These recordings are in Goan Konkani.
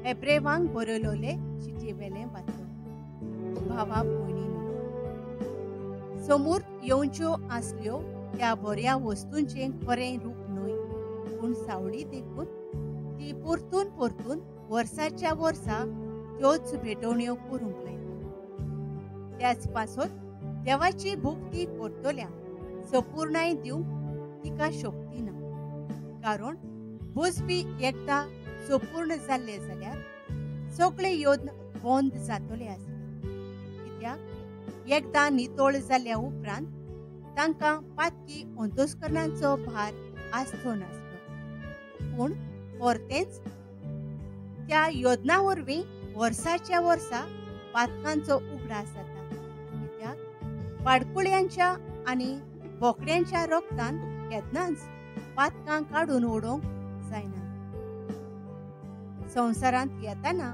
हेब्रेवांक बरयलोले चिटयेवेलें वाचप. भावा भयणीनो, समूर येवच्यो आसल्यो त्या बऱ्या वस्तूंचें खरें रूप न्हय, पूण सावळी देखून ती परतून परतून वर्साच्या वर्सा त्योच भेटवण्यो करूंक लायता. त्याच पासत देवाची भक्ती करतल्या सपूर्णाय दिवंक तिका शक्ती ना, कारण बसपी एकदां सपूर्ण जाल्ले जाल्यार सगळे यत्न बंद जातले आसले. कित्याक एकदां नितळ जाल्या उपरांत तांकां पातकी अंतस्करणाचो भार आसचो नासलो, पूण परतेंच त्या यत्ना वरवीं वर्साच्या वर्सा पातकांचो उगडास जाता. कित्याक पाडकुळ्यांच्या आनी बोकड्यांच्या रोगतान केन्नाच पातकां काडून उडोवंक जायना. संवसारांत येताना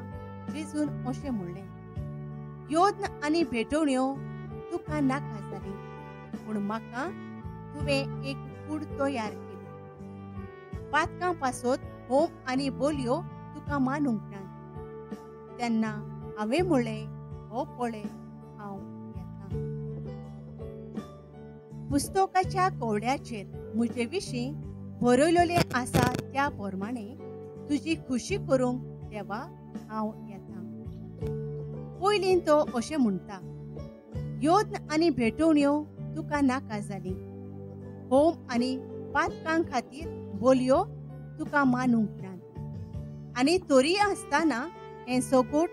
जेजून अशें म्हणलें, यत्न आनी भेटवण्यो तुका नाका जाली, पूण म्हाका तुवें एक कूड तयार केली. पातकां पासत होम आनी बोलयो तुका मानूंक ना. तेन्ना हांवें म्हणलें, हो पळय हांव येता. पुस्तकाच्या कवड्याचेर म्हजे विशीं बरयलेलें आसा त्या प्रमाणे तुजी खुशी करूंक देवा हांव येता. पयलीं तो अशें म्हणटा, यत्न आनी भेटवण्यो तुका नाका जाली, होम आनी पातकां खातीर बोलयो तुका मानूंक ना. आनी तरी आसतना हें सगूट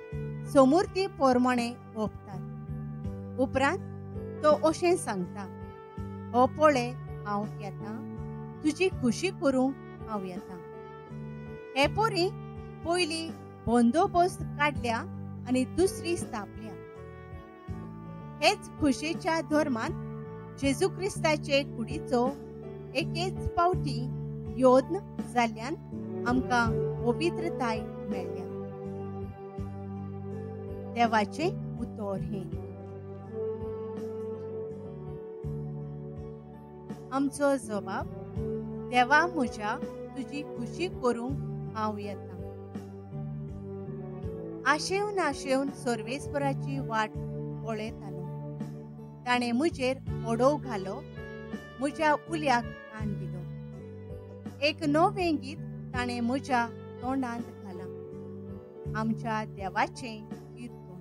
समूर्ती प्रमाणे ओंपतात. उपरांत तो अशें सांगता, हो पळय हांव येता, तुजी खुशी करूंक हांव येता. हे परी पयली बंदोबस्त काडल्या आनी दुसरी स्थापल्या. हेच खुशेच्या धर्मांत जेजू क्रिस्ताचे कुडीचो एकेच पावटी यत्न जाल्ल्यान आमकां पवित्रताय मेळ्ळ्या. देवाचें उतर हें. आमचो जबाब, देवा म्हज्या तुजी खुशी करूंक हांव येता. आशेवन आशेवन सर्वेस्पराची वाट पळयतालो, ताणें म्हजेर ओडोव घालो, म्हज्या उल्याक कान दिलो. एक नवें गीत ताणें म्हज्या तोंडांत घालां, आमच्या देवाचें कीर्तन.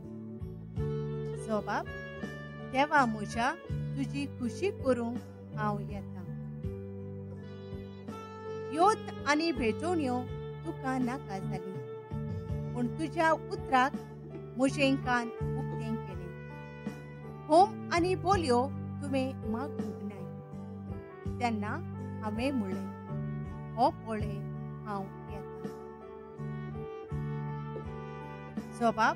जबाब, देवा म्हज्या तुजी खुशी करूंक हांव येता. यत्न आनी भेटवण्यो तुका नाका जाली, पूण तुज्या उतराक म्हजें कान उक्तें केलें. होम आनी बोलयो तुवें मागूंक नाय, तेन्ना हांवें म्हणलें, हो पळय हांव येता. जबाब,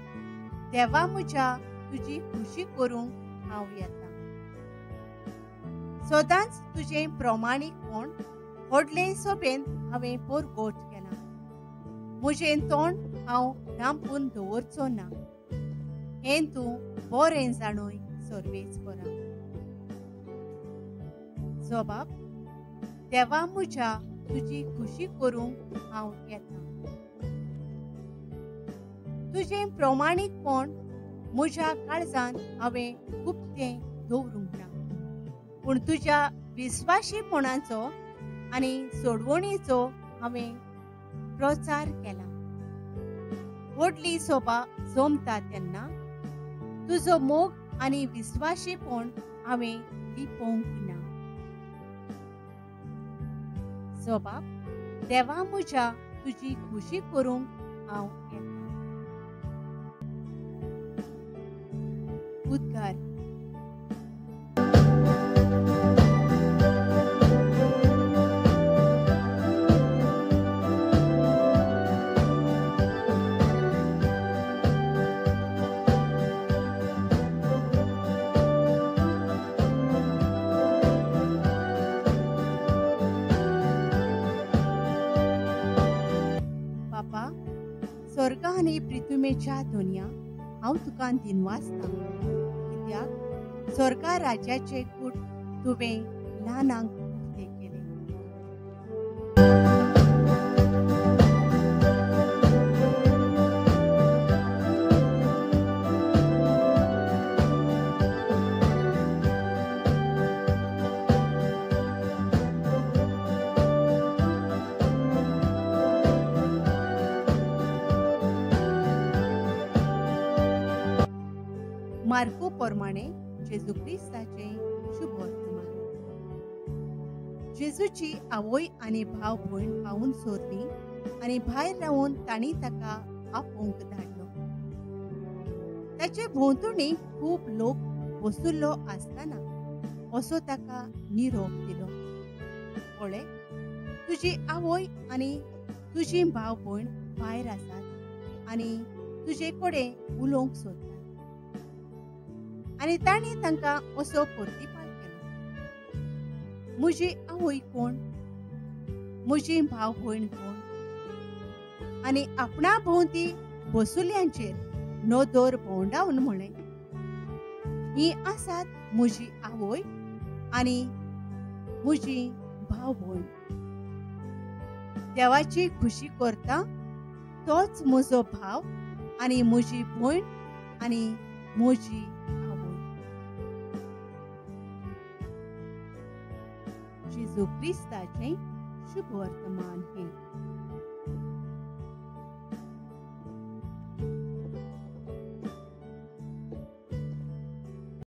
देवा म्हज्या तुजी खुशी करूंक हांव येता. सदांच तुजें प्रमाणीकपण व्हडले सोबेन हांवें परगट केलां. म्हजें तोंड हांव धांपून दवरचो ना, हें तूं बरें जाणूय सर्वेस्परा. जबाब, देवा म्हज्या तुजी खुशी करूंक हांव येता. तुजें प्रमाणीकपण म्हज्या काळजान हांवें गुप्तें दवरूंक ना, पूण तुज्या विस्वाशीपणाचो आनी सोडवणीचो हांवें प्रचार केला. व्हडली सोबा जमता तेन्ना तुजो मोग आनी विस्वाशीपण हांवें लिपोवंक ना. जबाब, देवा म्हज्या तुजी खुशी करूंक हांव येता. उद्गार. स्वर्ग आनी पृथ्वीच्या दुनिया हांव तुका दिनवासता, कित्याक स्वर्गा राज्याचे कूट तुवें ल्हानांक उक्ते केले. मार्कू प्रमाणे जेजू क्रिस्ताचें शुभवर्तमान. जेजूची आवय आनी भाव भयण पावून सोरली आनी भायर रावन तांणी ताका आपोवंक धाडलो. ताचे भोंवतणी खूब लोक बसुल्लो आसतना असो ताका निरोप दिलो, पळय तुजी आवय आनी तुजी भाव भयण भायर आसात आनी तुजे कडेन उलोवंक सोदतात. आनी तांणी तांकां असो प्रतिपाल केलो, म्हजी आवय कोण, म्हजी भाव भयण कोण? आनी आपणा भोंवती बसुल्यांचेर नदर भोंवडावन म्हळें, ही आसात म्हजी आवय आनी म्हजी भाव भयण. देवाची खुशी करता तोच म्हजो भाव आनी म्हजी भयण आनी म्हजी आवय. जेजू क्रिस्ताचें शुभवर्तमान हें.